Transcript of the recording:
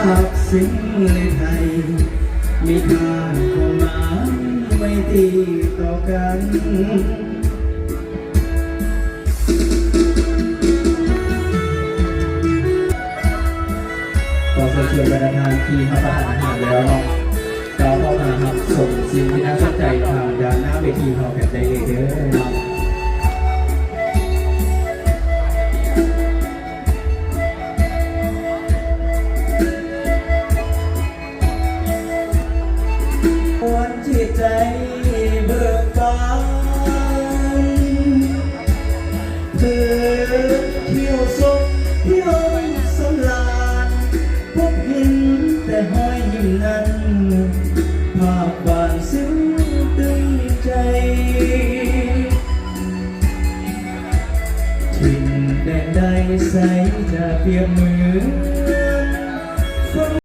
ຮັກເຊິ່ງແລະໄທ ມີທານຄວາມໝາຍໄມຕີຕໍ່ກັນ. ຂໍເຊີນຊວນບັນດາທ່ານທີ່ຮັບປະທານອາຫານແລ້ວເນາະ ກ້າວເຂົ້າມາຮັບຊົມສິ່ງທີ່ໜ້າສົນໃຈທາງດ້ານໜ້າເວທີເຮົາກັນໄດ້ເລີຍເດີເນາະ. ມ່ວນຈິດໃຈເບີກບານ ເພິ່ນທ່ຽວຊົມທ່ຽວສຳລານ ພົບເຫັນແຕ່ຮອຍຍິ້ມນັ້ນ ພາບຫວານຊຶ້ງຕຶງໃຈ. ຖິ່ນແດນໃດໃສຈະປຽບເໝືອນຄົນ